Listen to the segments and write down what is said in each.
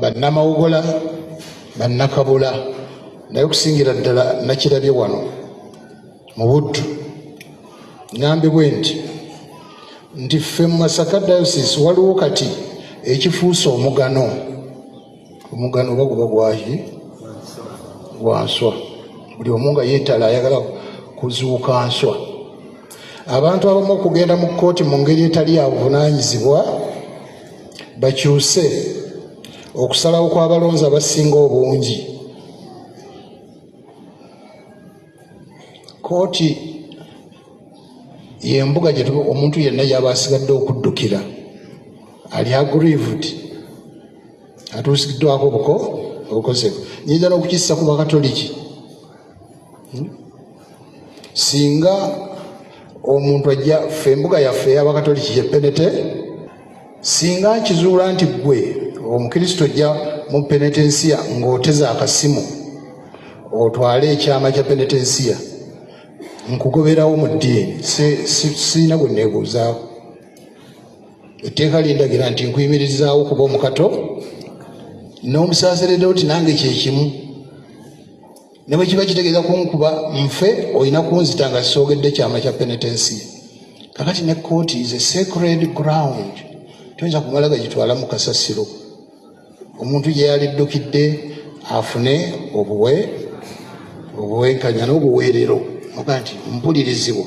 Bannamawogola, bannakabula, naye okusingira ddala nakirabye wano mu Buddu. Ŋŋambibwe nti ffe mu Masaka Diocese waliwo kati ekifuuse omugano. Omugano oba guba gwaki? Gwa nswa. Buli omu nga yeetala ayagala kuzuuka nswa. Abantu abamu okugenda mu kkooti mu ngeri etali ya buvunaanyizibwa, bakyuse okusalawo kw'abalonzi abasinga obungi. Kkooti y'embuga gye omuntu yenna yaba asigadde okuddukira ali aggrieved, atuusiddwako obukosefu. Nyinza n'okukissa ku Bakatoliki. Singa omuntu ajja, ffe embuga yaffe ey'Abakatoliki ye penete. Singa nkizuula nti ggwe Omukristo ojja mu penetensiya ng'oteza akasimu otwale ekyama kya penetensiya, nkugoberawo mu ddiini. Sirina gwe neebuuzaako. Etteeka lindagira nti nkuyimirizaawo kuba omukato n'omusaseredoti, nange kyekimu. Ne bwe kiba kitegeeza kunkuba nfe, olina kunzita nga soogedde kyama kya penetensiya. Kakati ne kooti is a sacred ground, toyinza kumala gagitwala mu kasasiro omuntu gye yaliddukidde afune obuwenkanya n'obuweerero, oga nti mpulirizibwa.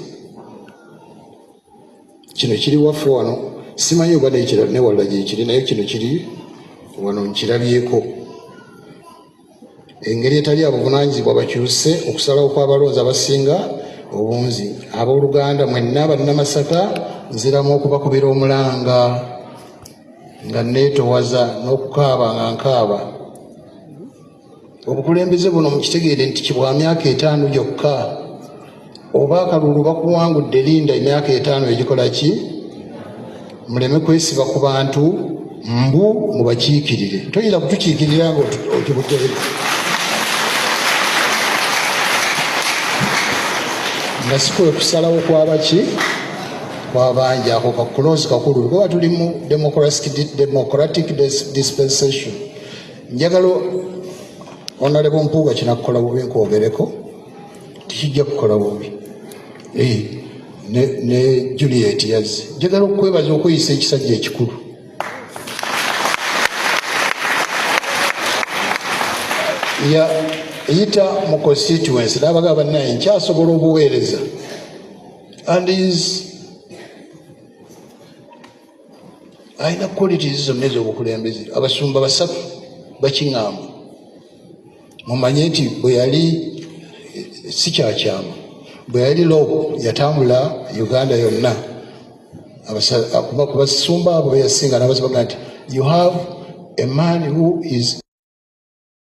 Kino kiri waffe wano, simanyi oba nekirala newalala gyekiri, naye kino kiri wano nkirabyeko. Engeri etali abuvunaanyizibwa, bakyuse okusalawo kw'abalonzi abasinga obungi. Abooluganda mwenna Bannamasaka, nziramu okubakubira omulanga nga neetowaza n'okukaaba nga nkaaba. Obukulembeze buno mukitegeere nti kibwa myaka 5 gyokka. Oba akalulu bakuwangudde, linda emyaka 5 egikola ki, muleme kwesiba ku bantu mbu mubakiikirire. Toyinza kutukiikirira nga okibujjayo nga si kwe kusalawo kwabaki kwabangi. Ako kakuloozi kakulu kuba tuli mu democratic dispensation. Njagala Honorable Mpuuga, kinakukola bubi nkwogereko, tikijja kukola bubi. Ne Juliet yazze, njagala okwebaza okweyisa ekisajja ekikulu. Yayita mu constituency n'abagamba, bannaye nkyasobola obuweereza, and is alina qualities zonna ez'obukulembeze. Abasumba basatu bakiŋŋamba. Mumanye nti bwe yali si kyakyama, bwe yali LOP yatambula Uganda yonna, ku basumba abo beyasinga nabazibaga nti you have a man who is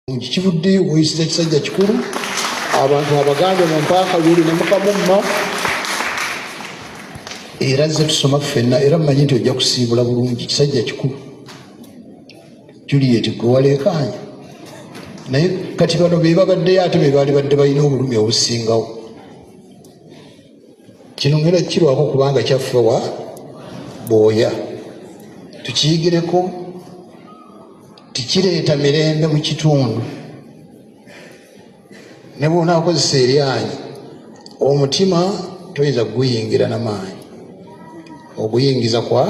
kivuddeyo kuyisiza kisajja kikulu. Abantu abagambe mu mpaaka luli ne mukamumma, era zze tusoma ffenna, era mmanyi nti ojja kusiibula bulungi kisajja kikulu. Juliet, gwe waleekaanya, naye kati bano be babaddeyo ate be baali badde balina obulumi obusingawo. Kino ngenda kukirwako kubanga kyaffe wa bwoya, tukiyigireko, tikireeta mirembe mu kitundu. Ne bw'onaakozesa eryanyi, omutima toyinza kuguyingira namaanyi, oguyingiza kwa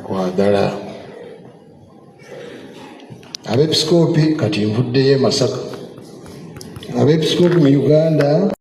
kwagala. Abeepisikoopi, kati nvuddeyo e Masaka, abeepisikoopi mu Uganda.